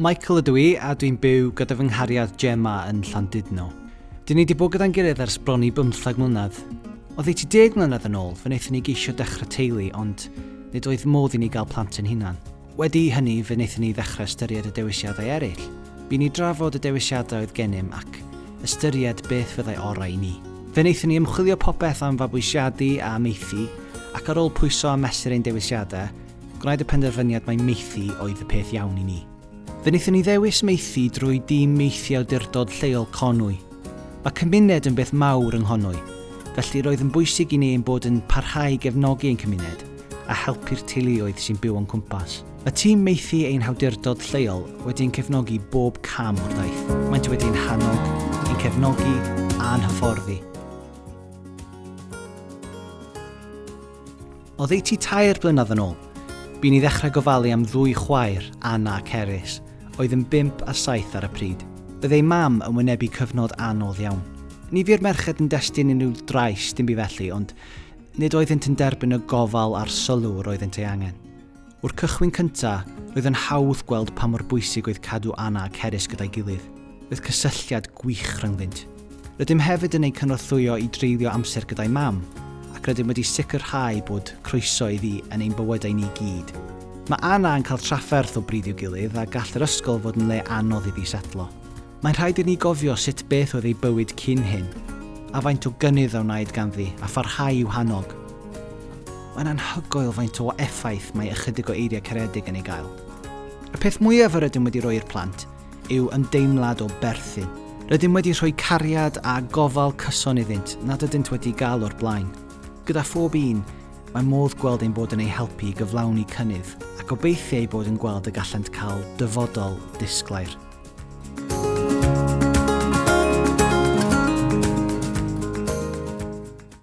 Michael ydw i a dwi'n byw gyda fy nghariad Gemma yn Llandudno. Dyn ni wedi bod gyda'n gilydd ers bron i bymtheg mlynedd. Oddeutu 10 mlynedd yn ôl, fe wnaethon ni geisio dechrau teulu, ond nid oedd modd i ni gael plant ein hunan. Wedi hynny, fe wnaethon ni ddechrau ystyried y dewisiadau eraill. Bu ni drafod y dewisiadau oedd gennym ac ystyried beth fyddai orau i ni. Fe wnaethon ni ymchwilio popeth am fabwysiadu a maethu, ac ar ôl pwyso a mesur ein dewisiadau, gwnaed y penderfyniad mai maethu oedd y peth iawn i ni. Fe wnaethon ni ddewis maethu drwy dîm maethu awdurdod lleol Conwy. Mae cymuned yn beth mawr yng Nghonwy, felly roedd yn bwysig i ni ein bod yn parhau i gefnogi ein cymuned a helpu'r teuluoedd sy'n byw o'n cwmpas. Mae tîm maethu ein hawdurdod lleol wedi ein cefnogi bob cam o'r daith. Maent wedi ein hannog, ein cefnogi a'n hyfforddi. Oddeutu tair blynedd yn ôl, bu ni ddechrau gofalu am ddwy chwaer, Anna a Cerys, oedd yn bump a saith ar y pryd. Roedd eu mam yn wynebu cyfnod anodd iawn. Ni fu'r merched yn destun unrhyw drais, dim byd felly, ond nid oeddynt yn derbyn y gofal a'r sylw yr oeddynt ei angen. O'r cychwyn cynta', roedd yn hawdd gweld pa mor bwysig oedd cadw Anna a Cerys gyda'i gilydd. Roedd cysylltiad gwych rhyngddynt. Rydym hefyd yn eu cynorthwyo i dreulio amser gyda'i mam, ac rydym wedi sicrhau bod croeso iddi yn ein bywydau ni gyd. Mae Anna yn cael trafferth o bryd i'w gilydd a gall yr ysgol fod yn le anodd iddi setlo. Mae'n rhaid i ni gofio sut beth oedd ei bywyd cyn hyn, a faint o gynnydd a wnaed ganddi, a pharhau i'w hannog. Mae'n anhygoel faint o effaith mae ychydig o eiriau caredig yn ei gael. Y peth mwyaf yr ydym wedi rhoi i'r plant yw ymdeimlad o berthyn. Rydym wedi rhoi cariad a gofal cyson iddynt nad ydynt wedi gael o'r blaen. Gyda phob un, mae modd gweld ein bod yn eu helpu i gyflawni cynnydd, a gobeithio eu bod yn gweld y gallent cael dyfodol disglair.